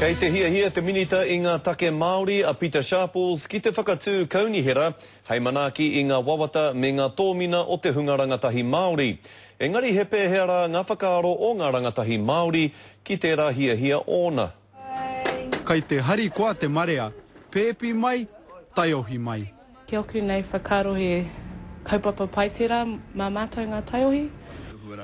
Kei te hiahia te Minita i ngā Take Māori a Pita Sharples ki te whakatū kaunihera hei manaaki i ngā wawata me ngā tōmina o te hunga rangatahi Māori. Engari he pēhea rā ngā whakaaro o ngā rangatahi Māori ki tērā hiahia ōna? Kai te harikoa te marea, pēpi mai, taiohi mai. Ki oku nei whakaaro he kaupapa pai tērā mā mātou ngā taiohi.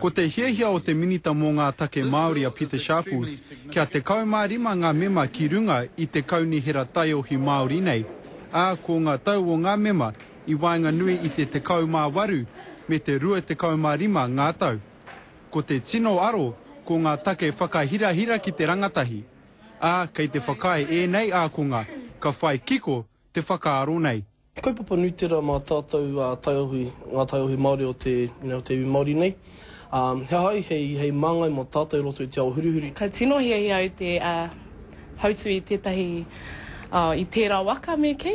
Ko te hiahia o te Minita mō ngā Take Māori a Pita Sharples kia 15 ngā mema ki runga i te kaunihera taiohi Māori nei, ā, ko ngā tau o ngā mema i waenganui i te 18 me te 25 ngā tau. Ko te tino aro ko ngā take whakahirahira ki te rangatahi, ā, kei te whakaae ēnei ākonga ka whai kiko te whakaaro nei. He kaupapa nui tērā mā tātou ā taiohi, ngā taiohi Māori o te, you know, o te iwi Māori nei. Ā, he aha ai hei, hei māngai mō tātou i roto i te ao hurihuri. Ka tino hiahia au te hautu i tētahi, i tērā waka me kī.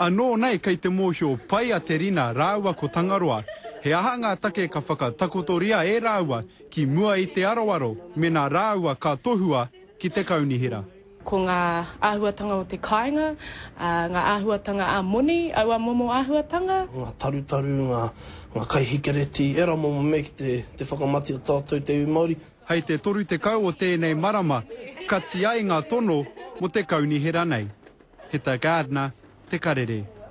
Anō nei kei te mōhio pai a Te Rina rāua ko Tangaroa he aha ngā take ka whakatakotoria e rāua ki mua i te aroaro mena rāua ka tohua ki te kaunihera. Ko ngā āhuatanga o te kāinga, ngā āhuatanga ā-moni, aua momo āhuatanga. Ngā tarutaru, ngā, ngā kai hikereti, ērā momo mea ki te, te whakamate i a tātou te iwi Māori. Hei te 30 o tēnei marama kati ai ngā tono mō te kaunihera nei. Heta Gardner, Te Karere.